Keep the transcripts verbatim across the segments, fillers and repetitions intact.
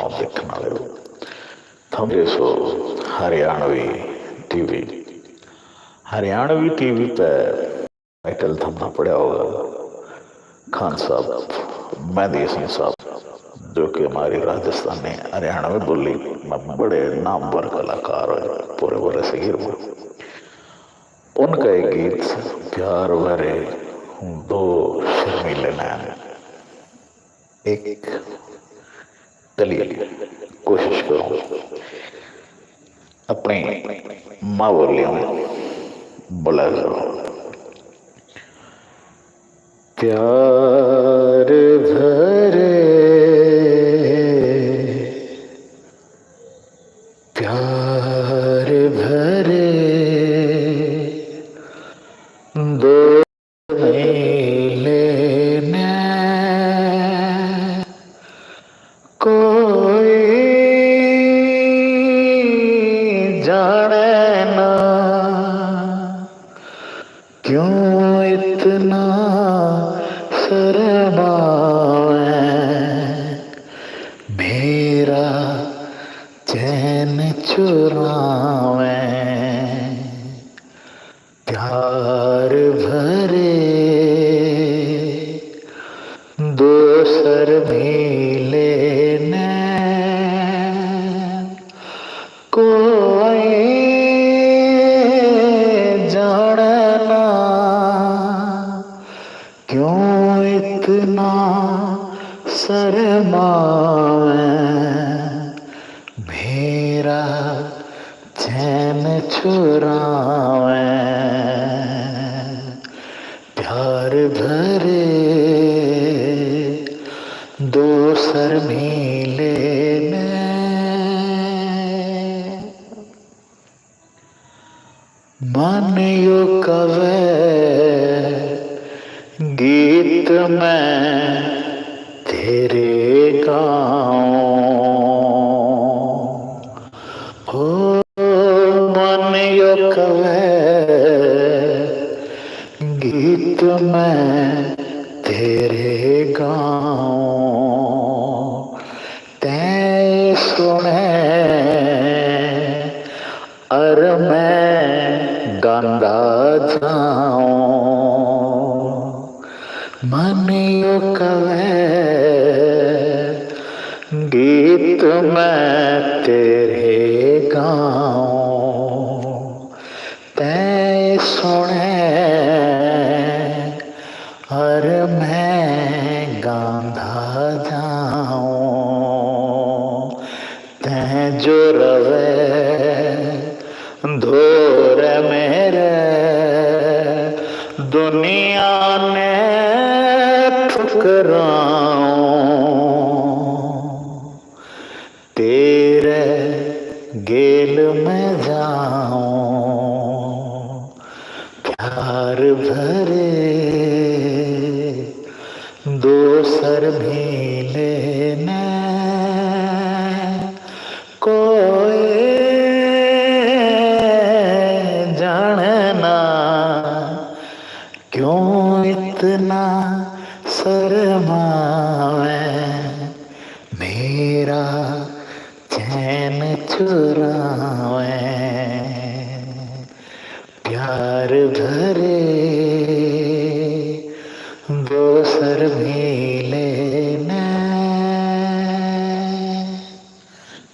देखने वाले हो, थम देख रहे हो हरियाणवी टीवी। हरियाणवी टीवी पे टाइटल थमने पढ़ा होगा, खान साहब, मेहंदी हसन साहब, जो कि हमारी राजस्थानी हरियाणवी बोली में बड़े नामवर कलाकार हैं पूरे बरसीगीर में। उनका एक गीत प्यार भरे दो शर्मीले नैन। एक तली कोशिश करूं अपनी माँ बोली में बोला करूं। प्यार भरे, प्यार भरे दो शर्मीले नैन, कोई जाने ना क्यों इतना शर्मावे, मेरा चैन चुरावे। प्यार भरे दो शर्मीले नैन, कोई जाने ना क्यों इतना शर्मावे, मेरा चैन चुरावे। प्यार भरे दो शर्मीले नैन। मन यो कवे गीत मैं तेरे गाऊं, हो मन यो कवे गीत मैं तेरे गाऊं। तैं सुने अर मैं गांदा जाऊं। मन यो कवे गीत मैं तेरे गाऊं। तैं सुने अर मैं गांदा जाऊं। तैं जो रवे धोर मेरे, दुनिया ने ठुकराऊं, तेरे गेल मैं जाऊं। प्यार भरे दो शर्मीले नैन, कोई जाने ना क्यों इतना शर्मावे, मेरा चैन चुरावे। प्यार भरे दो शर्मीले नैन।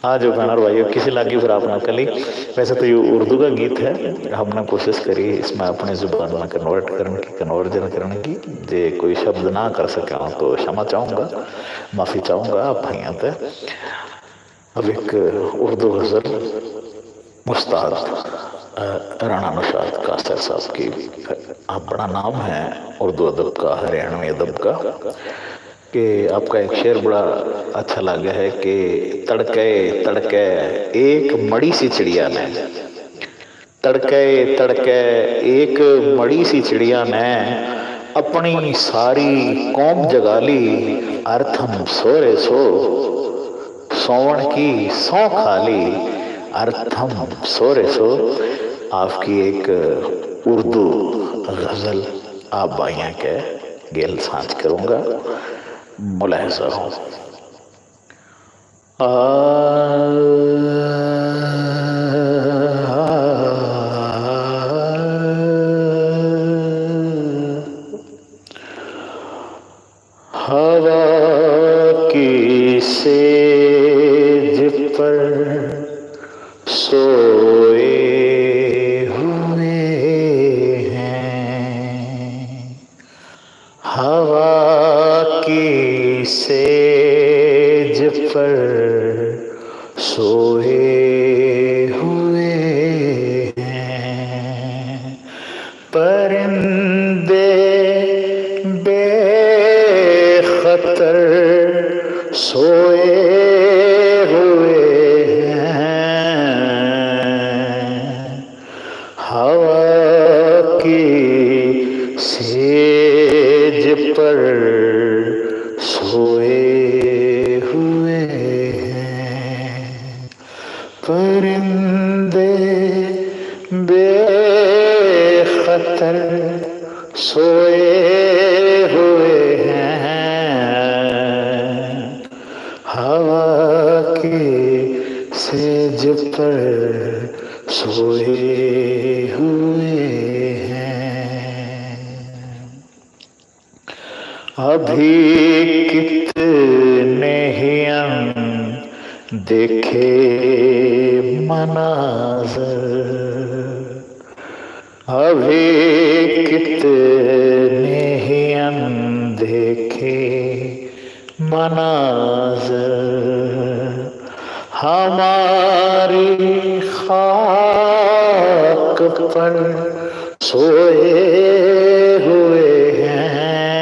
आज यो गाना भाइयों किसी लागी फिर आपने कली। वैसे तो ये उर्दू का गीत है, हमने कोशिश करी इसमें अपनी जुबान में कन्वर्ट करने की, कन्वर्जन करने की। जे कोई शब्द ना कर सका तो क्षमा चाहूँगा, माफ़ी चाहूँगा आप भाइयों से। अब एक उर्दू गज़ल उस्ताद, अ, राणा नौशाद कासर साहब की, अ, बड़ा नाम है उर्दू अदब का, हरियाणवी अदब का, कि आपका एक शेर बड़ा अच्छा लगा है कि तड़के, तड़के एक मड़ी सी चिड़िया ने, तड़के, तड़के एक मड़ी सी चिड़िया ने अपनी सारी कौम जगा ली, अर थम सो रे सो, सोवण की सौं खा ली, अर थम सो रे सो। आपकी एक उर्दू गज़ल आप भाइयां के गेल सांझ करूँगा, मुलाहजा हो। आ, हवा की सेज पर सोए हुए हैं, हवा की सेज पर सोए हुए हैं। परिंदे बेखतर सोए हुए हैं, हवा की सेज पर सोए हुए हैं। परिंदे बेखतर सोए हुए हैं, हवा की सेज पर सोए हुए हैं। अभी कितने ही अनदेखे मनाजर, अभी कितने ही अनदेखे मनाजर हमारी खाक पर सोए हुए हैं,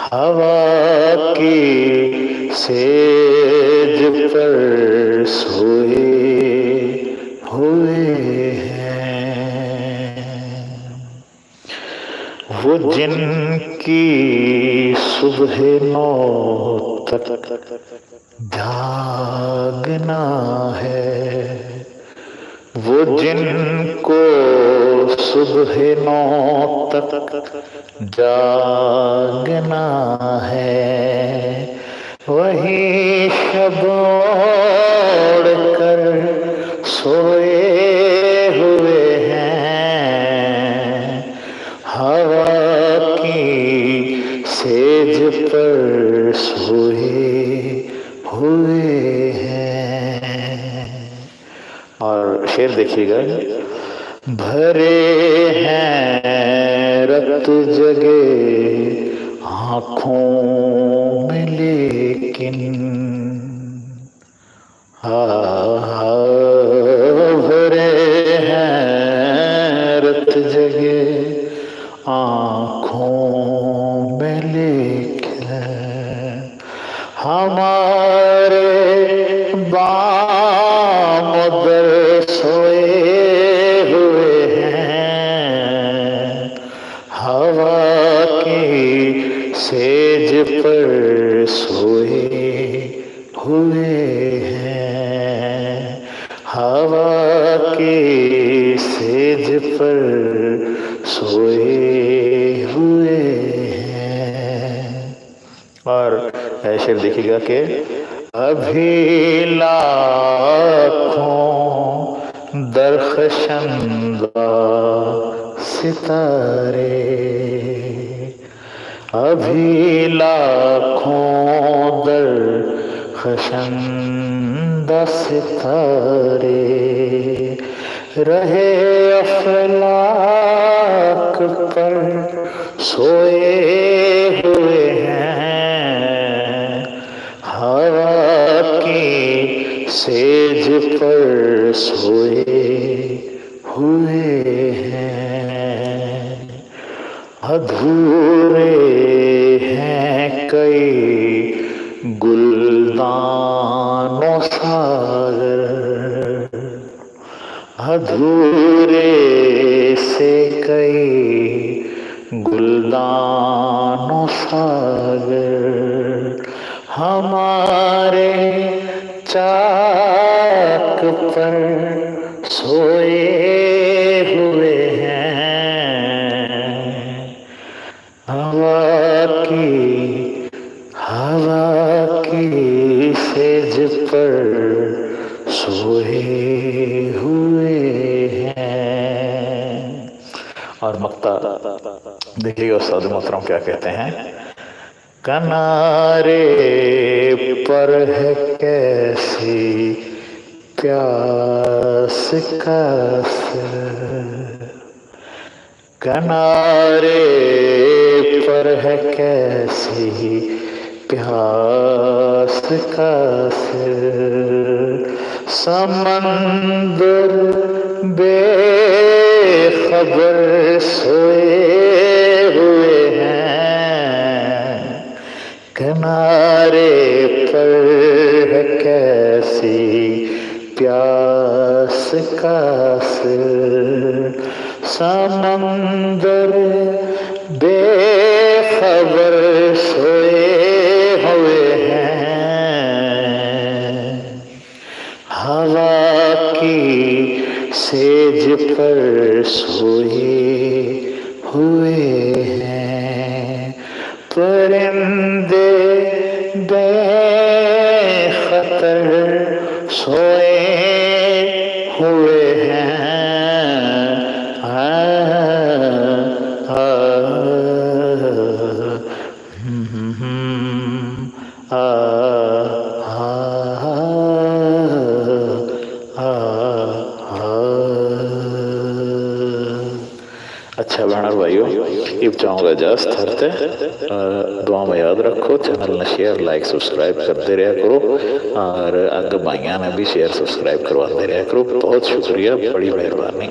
हवा की सेज पर सोए हुए हैं। वो जिनकी सुबह नौ तक जागना है, वो जिनको सुबह नौ तक जागना है, वही शब ओढ़ कर सोए हुए हैं, हवा की सेज पर सोए हुए हैं। और शेर देखिएगा, भरे हैं रत जगे आँखों में लेकिन, आ, भरे हैं रत जगे आँखों में लेकिन, हमारे बाम दर सोए हुए हैं, हवा की सेज पर सोए हुए हैं, हवा की सेज पर सोए हुए हैं। और शेर देखिएगा कि अभी लाखों दरखशंदा सितारे, अभी लाखों दरखशंदा सितारे रहे अफलाक पर सोए हुए हैं, हवा की सेज पर सोए हुए हैं। अधूरे हैं कई गुलदानों सागर, अधूरे से कई गुलदानों सागर हमारे चाक पर सोए हुए हैं। हवा की, हवा की पर सोए हुए हैं। और मक्ता दिल्ली के उस्ताद मोहतरम क्या कहते हैं? किनारे पर है कैसी प्यास का सिर, किनारे पर है कैसी प्यास का सिर, समंदर बेखबर सोए हुए हैं। किनारे पर है कैसी प्यास का सिर, समंदर बेखबर सोए हुए हैं। हवा की सेज पर सोए हुए हैं। परिंदे बेखतर सोए हुए हैं। आ, आ, हम्म, आ, आ, आ, आ। अच्छा बहन और भाइयों, इब चाहूँगा इजाजत थारते। अ, दुआ में याद रखो, channel ने share, like, subscribe करते रहा करो और आगे भाइयां ने भी share, subscribe करवाते रहा करो। बहुत शुक्रिया, बड़ी मेहरबानी।